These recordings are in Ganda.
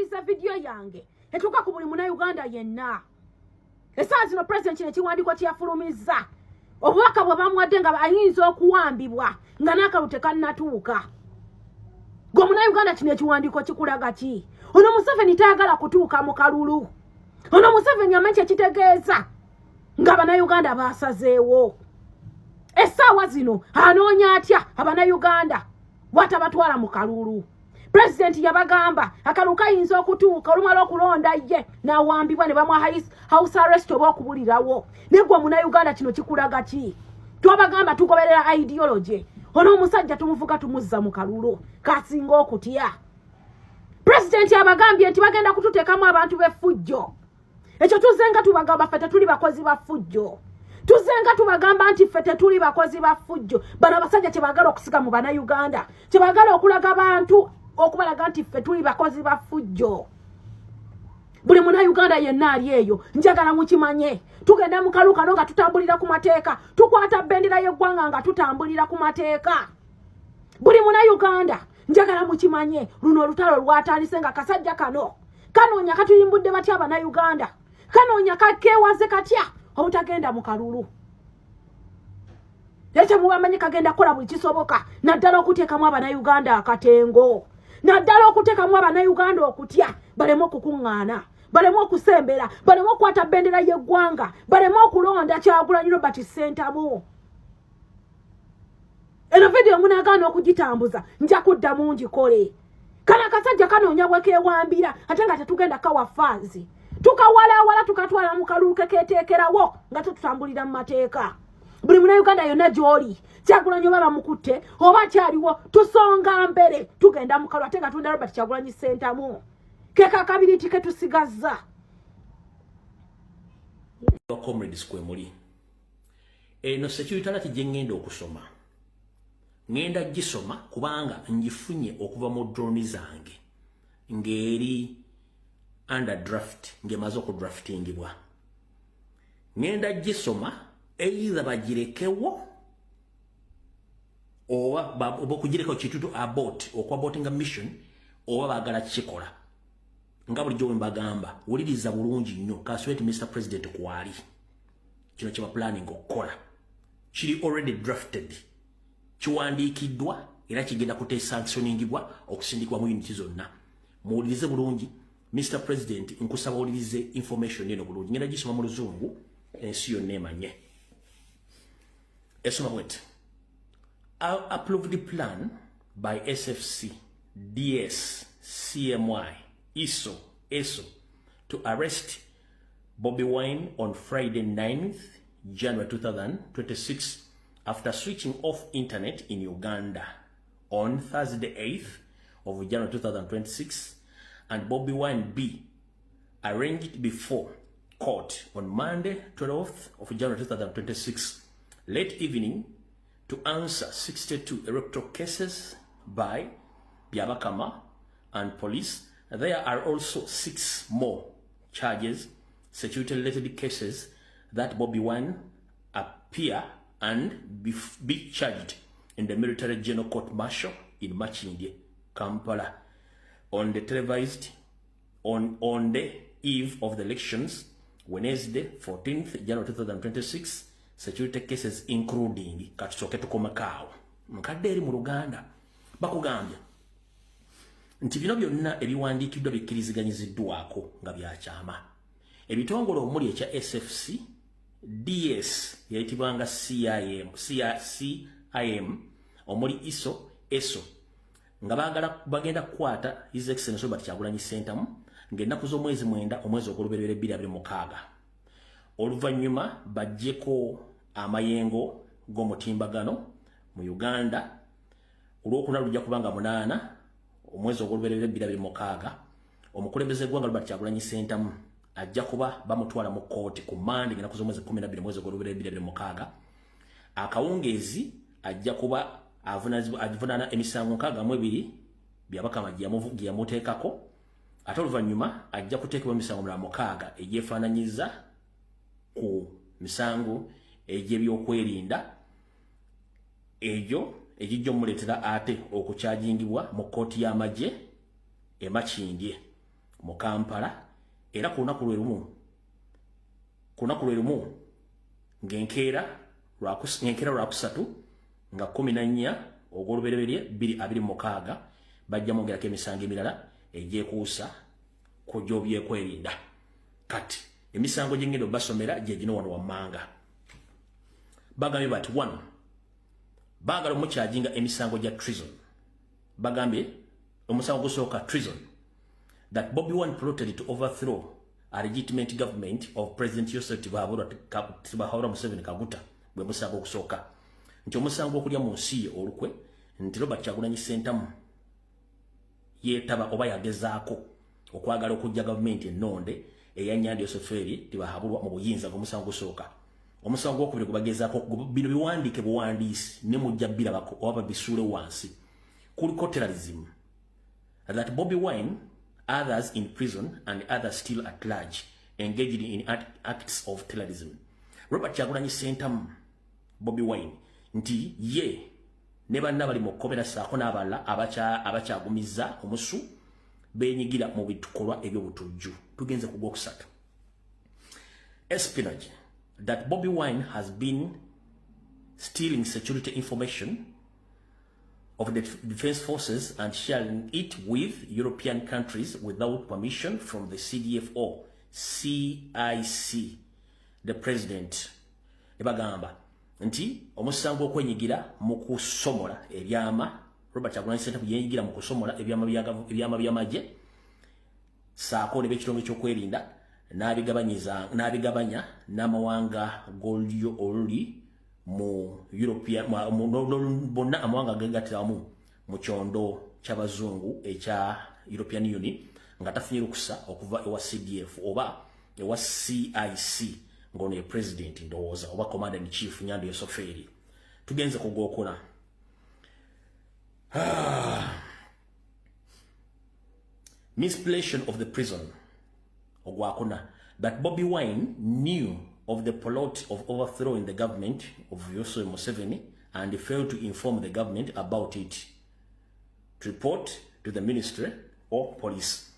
Ntambuliza vidiyo yange etuuka ku buli Munauganda yenna. Essaawa zino Pulezidenti kino ekiwandiiko kyeyafulumizza, obubaka bwe bamuwadde nga ayinza okuwambibwa nga n'akalulu tekannatuuka. Gwe Munauganda, kino ekiwandiiko kikulaga ki? Ono Museveni tayagala kutuuka mu kalulu. Ono Museveni amanyi kyekitegeeza nga Abanauganda basazeewo. Essaawa zino anoonya atya Abanauganda bwatabatwala mu kalulu? Pulezidenti yabagamba akalulu kayinza okutuuka, olumala okulonda ye n'awambibwa ne bamuwa house arrest oba okubulirawo. Naye gwe Omunauganda, kino kikulaga ki? Twabagamba tugoberera ideology. Ono omusajja tumuvuga, tumuzza mu kalulu kasinga okutya. Pulezidenti abagambye nti bagenda kututeekamu abantu b'effujjo. Ekyo tuzenga tubagamba, ffe tetuli bakozi ba ffujjo. Tuzenga tubagamba nti ffe tetuli bakozi ba ffujjo. Bano abasajja kyebagala okusiga mu Bannayuganda, kyebagala okulaga bantu, okubalaga nti ffe tuli bakozi ba ffujjo. Buli Munauganda yenna ali eyo, njagala mukimanye, tugenda mu kalulu kano nga tutambulira ku mateeka. Tukwata bendera y'eggwanga nga tutambulira ku mateeka. Buli Munauganda, njagala mukimanye, luno olutalo lwatandise nga kasajja kano kanoonya katuyimbudde batya Abanauganda, kanoonya kakeewaze katya obutagenda mu kalulu. Ekyo mubamanyi, kagenda kukola buli kisoboka, naddala okuteekamu Abanauganda akatengo, naddala okuteekamu Abanauganda okutya, baleme okukuŋŋaana, baleme okusembera, baleme okukwata bendera y'eggwanga, baleme okulonda Kyagulanyi Robert Ssentamu. Eno vidiyo munaagaana okugitambuza, nja kuddamu ngikole. Kano akasajja kanoonya bwe keewambira, ate nga tetugenda kawa faazi. Tukawalawala, tukatwala mu kalulu kekeeteekerawo nga tetutambulira mu mateeka. Buli Munauganda yonna gy'oli, Kyagulanyi oba bamukutte oba akyaliwo, tusonga mbere, tugenda mu kalulu ate nga tunda Robert Kyagulanyi Ssentamu. Keka akabiriti ketusigazza. Comrades, kwe muli eno security alert gye ŋŋenda okusoma, ŋŋenda gisoma kubanga ngifunye okuva mu drone zange ng'eri under draft, ng'emaze okudraftingibwa. Ŋŋenda gisoma, either bagirekewo oba okugirekawo kitutu abort, okwabortinga mission, oba baagala kikola nga bulijjo bwe mbagamba. Wuliriza bulungi nnyo kasweti Mr President kwali kino kye baplanning okukola kiri already drafted, kiwandiikiddwa era kigenda kutesanctioningibwa okusindikibwa mu unit zonna. Muwulirize bulungi. Mr President, nkusaba owulirize information eno bulungi. Ngenda gisoma mu Luzungu, ensi yonna emanye. Esoma bweti: "Approved plan by SFC, DS, CMI, ISO, ESO to arrest Bobby Wine on Friday 9th January 2026 after switching off internet in Uganda on Thursday 8th of January 2026 and Bobby Wine be arraigned before court on Monday 12th of January 2026 late evening to answer 62 electoral cases by Byabakama and police. There are also six more charges, security-related cases that Bobby Wine appear and be charged in the military general court martial in Makindye, Kampala, on the televised on the eve of the elections, Wednesday, 14th January 2026. Security cases including." Katusooke tukomekaawo. Nkadde eri mu Luganda, bakugambye nti bino byonna ebiwandiikiddwa bikkiriziganyiziddwako nga byakyama. Ebitongole omuli ekya SFC, DS yayitibwanga CIM, CIM, omuli ISO, ESO, nga baagala bagenda kukwata His Excellency Robert Kyagulanyi Ssentamu ng'ennaku z'omwezi 9 omwezi ogw'olubereberye 2026, oluvannyuma baggyeko amayengo g'omutimbagano mu Uganda. Olwokuna lujja kuba nga 8 omwezi ogw'olubereberye 2026, omukulembeze eggwanga Robert Kyagulanyi Ssentamu ajja kuba bamutwala mu kkooti ku Mande ng'ennaku z'omwezi 12 omwezi ogw'olubereberye 2026 akawungeezi. Ajja kuba avunaana emisango 62 Byabakama gye yamuteekako, ate oluvannyuma ajja kuteekebwa emisango mulala 6 egyefaananyiza ku misango egy'ebyokwerinda egyo egijja omuleetera ate okukyajingibwa mu kkooti y'amagye e Makindye. Mu Kampala era ku lunaku lwe lumu ng'enkeera lwakusatu nga 14 ogw'olubereberye 2026 bajja mwongerako emisango emirala egyekuusa ku gy'obyekwerinda. Kati emisango gyengenda obasomera gye gino wano wammanga. Bagambye bati, one, baagala omucharginga emisango gya treason. Bagambye omusango gusooka, treason, that Bobi Wine plotted to overthrow a legitimate government of President Yosef Tibuhaburwa Museveni Kaguta. Bwe musango ogusooka, nti omusango okulya mu nsi ye olukwe, nti Robert Kyagulanyi Ssentamu yeetaba oba yagezaako okwagala okujja gavumenti ennonde eya Nyanda Yoseferi Tibahabulwa mu buyinza. Gwe musango gusooka. Omusango gwokubiri gwebagezaako, bino biwandiike buwandiisi ne mujja birabako oba babisuule wansi, kuliko terrorism, that Bobi Wine, others in prison and others still at large engaged in acts of terrorism. Robert Kyagulanyi Ssentamu, Bobi Wine, nti ye ne banna bali mu kkomera ssaako n'abalala abakyagumiza omusu beenyigira mu bikolwa eby'obutujju. Tugenze ku gwokusatu, espionage, that Bobi Wine has been stealing security information of the defense forces and sharing it with European countries without permission from the CDF, CIC, the president. Ebagamba nti omusango okwenyigira mu kusomola ebyama, Robert Kyagulanyi Ssentamu yenyigira mu kusomola ebyama by'amagye saako ne b'ekitongole ky'okwerinda n'abigabanya n'amawanga g'olulyo oluli mu European, bonna amawanga agegattira wamu mu kyondo ky'abazungu ekya European Union, nga tafunye lukusa okuva ewa CDF oba ewa CIC, ng'ono ye president ndowooza oba commander in chief Nyando Yosoferi. Tugenze ku gwokuna, misplacement of the prison. Ogwakuna, that Bobi Wine knew of the plot of overthrowing the government of Yoweri Museveni and failed to inform the government about it, to report to the ministry or police,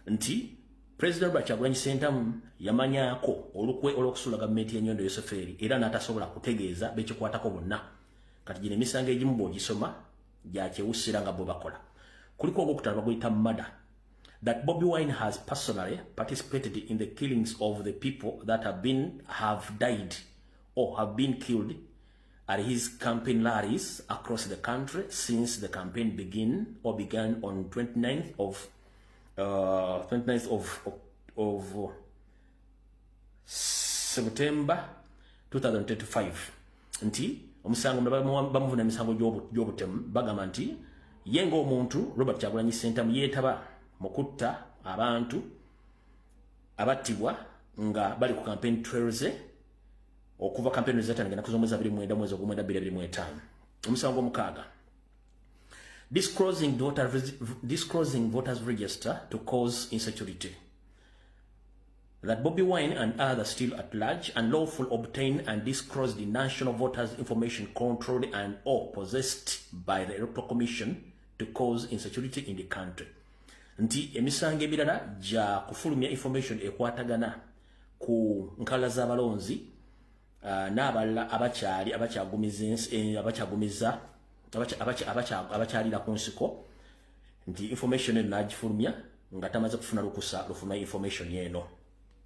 nti President Robert Kyagulanyi Ssentamu yamanyaako olukwe olw'okusuula gavumenti ya Nyondo Yoseferi era n'atasobola kutegeeza bekikwatako bonna. Kati gino emisango egimu bw'ogisoma gyakyewusira nga bwe bakola. Kuliko ogwokutaano, baguyita murder, that Bobi Wine has personally participated in the killings of the people that have died or have been killed at his campaign rallies across the country since the campaign begin or began on 29th of September 2025. Nti omusango bamuvuna emisango gy'obutemu. Bagamba nti ye ng'omuntu Robert Kyagulanyi Ssentamu yeetaba mu kutta abantu abattibwa nga bali ku campaign trails okuva campaign zatandika ennaku z'omwezi 29 mwezi ogwomwenda 2025. Omusango omukaaga, disclosing voters register to cause insecurity, that Bobi Wine and others still at large unlawful obtained and disclosed the national voters information controlled and or possessed by the Electoral Commission to cause insecurity in the country, nti emisango emirala gya kufulumya information ekwatagana ku nkalala z'abalonzi n'abalala abakyali abakyagumiza abakyalira ku nsiko, nti information eno n'agifulumya nga tamaze kufuna lukusa lufuna information eno.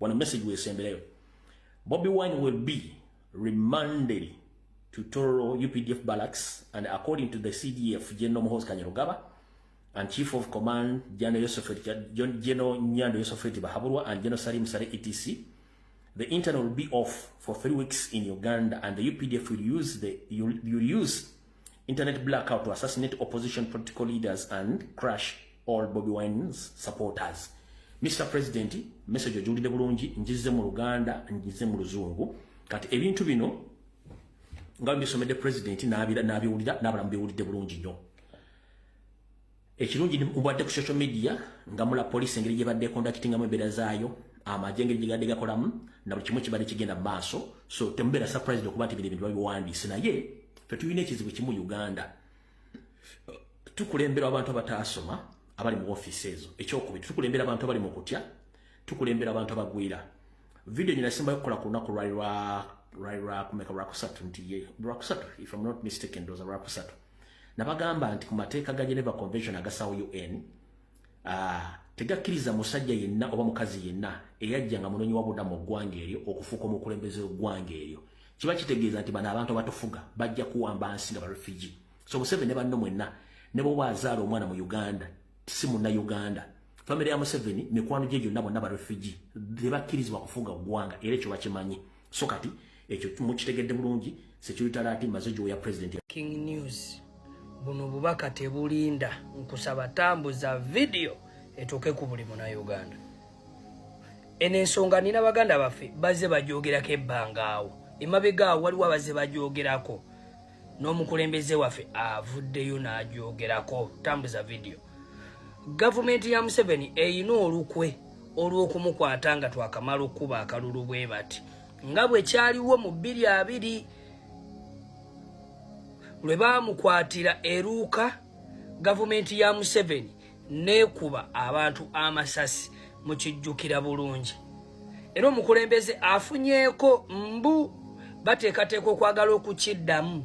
Wano message wesemberayo, Bobi Wine will be remanded to Tororo UPDF barracks, and according to the CDF General Muhoozi Kainerugaba and Chief of Command General Yosefat, General Nyando Yosefat Bahaburwa and General Salim Saleh etc. The internet will be off for 3 weeks in Uganda, and the UPDF will use internet blackout to assassinate opposition political leaders and crush all Bobi Wine's supporters. Mr. President, message ogiwulidde bulungi, njize mu Luganda, njize mu Luzungu. Kati ebintu bino nga mbisomedde president n'abiwulira n'abalamu biwulidde bulungi nnyo. Ekirungi mubadde ku social media nga mula poliisi engeri gye badde conductingamu embeera zaayo, amagye engeri gye gadde gakolamu, na buli kimu kibadde kigenda mu maaso, so temubeera surprised okuba nti bino ebintu babiwandiise. Naye fe tulina ekizibu kimu, Uganda tukulemberwa abantu abataasoma. abali mu ofiisi ezo. Ekyokubiri, tukulembera abantu abali mu kutya, tukulembera abantu abagwira. Video nyina simba yokukola ku lunaku lwali lwa kumeka, lwakusatu, nti ye lwakusatu, if I'm not mistaken, ndoza lwakusatu, nabagamba nti ku mateeka ga Geneva Convention agasawo UN, tegakkiriza musajja yenna oba mukazi yenna eyajja nga munoonyi wa bubudamu mu ggwanga eryo okufuuka omukulembeze w'eggwanga eryo. Kiba kitegeeza nti bano abantu abatufuga bajja kuwamba nsi nga ba refugee. So Museveni ne banno mwenna, ne bwoba azaala omwana mu Uganda, si munnauganda. Famire ya Museveni, mikwano gye gyonna, bonna ba refugee, tebakkirizibwa kufuga ggwanga, era ekyo bakimanyi. So kati ekyo mukitegedde bulungi. Security alert maze gyoya president. King News, buno bubaka tebulinda. Nkusaba tambuza vidiyo etuuke ku buli Munauganda. Eno ensonga nina baganda baffe bazze bajogerako ebbanga awo emabega awo, waliwo abazze bajogerako, n'omukulembeze waffe avuddeyo n'ajogerako. Tambuza vidiyo. Gavumenti ya Museveni eyina olukwe olw'okumukwata nga twakamala okukuba akalulu bwe bati, nga bwe kyaliwo mu 2020 lwe baamukwatira eruuka. Gavumenti ya Museveni neekuba abantu amasasi, mukijjukira bulungi. Era omukulembeze afunyeeko mbu bateekateeka okwagala okukiddamu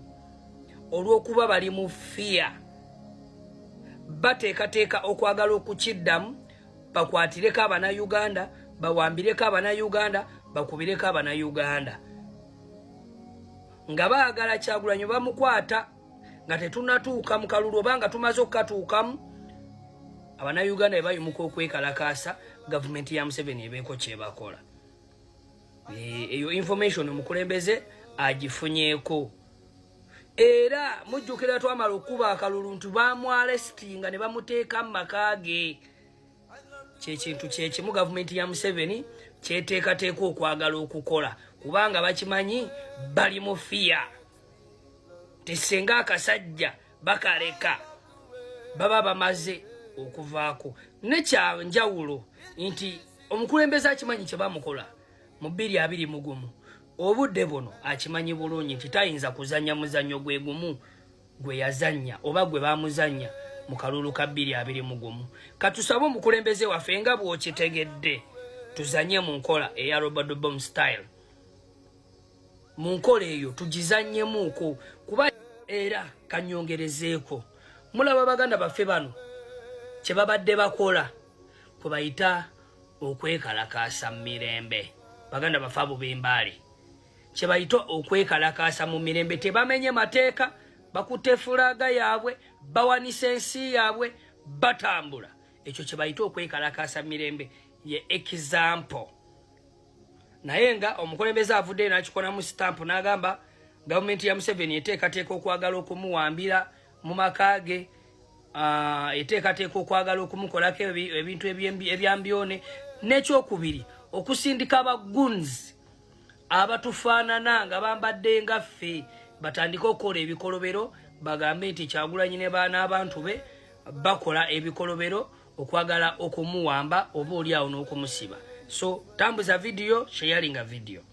olw'okuba bali mu fear. Bateekateeka okwagala okukiddamu, bakwatireko Abanauganda, bawambireko Abanauganda, bakubireko Abanauganda, nga baagala Kyagulanyi bamukwata nga tetunatuuka mu kalulu oba nga tumaze okukatuukamu. Abanauganda bebayimuka okwekalakaasa, gavumenti ya Museveni ebeeko kyebakola. Eyo information omukulembeze agifunyeeko. Era mujjukira twamala okuba akalulu nti bamwarrestinga ne bamuteeka mu maka ge. Kyekintu kyekimu gavumenti ya Museveni kyeteekateeka okwagala okukola, kubanga bakimanyi bali mu fear tesenga akasajja bakaleka baba bamaze okuvaako. Nekyanjawulo nti omukulembeze akimanyi kye bamukola mu 2021. Obudde buno akimanyi bulungi nti tayinza kuzanya muzannyo gwe gumu gwe yazannya oba gwe bamuzannya mu kalulu ka 2021. Katusabe omukulembeze waffe, nga bw'okitegedde, tuzanye mu nkola eya Robert Bomb style. Mu nkola eyo tugizannyemuuko, kuba era kanyongerezeeko, mulaba baganda baffe bano kye babadde bakola kwe bayita okwekalakaasa mu mirembe. Baganda baffe abo b'embaale kye bayita okwekalakaasa mu mirembe, tebamenye mateeka, bakutte flag yaabwe, bawanisa ensi yaabwe, batambula. Ekyo kye bayita okwekalakaasa mu mirembe, ye example. Naye nga omukulembeze avuddeyo n'akikonamu stamp n'agamba gavumenti ya Museveni eteekateeka okwagala okumuwambira mu maka ge, eteekateeka okwagala okumukolako ebintu ebyambyone. N'ekyokubiri, okusindika aba goons abatufaanana nga bambadde nga ffe, batandike okukola ebikolobero, bagambe nti Kyagulanyi ne n'abantu be bakola ebikolobero okwagala okumuwamba oba oli awo n'okumusiba. So tambuza vidiyo, sharinga vidiyo.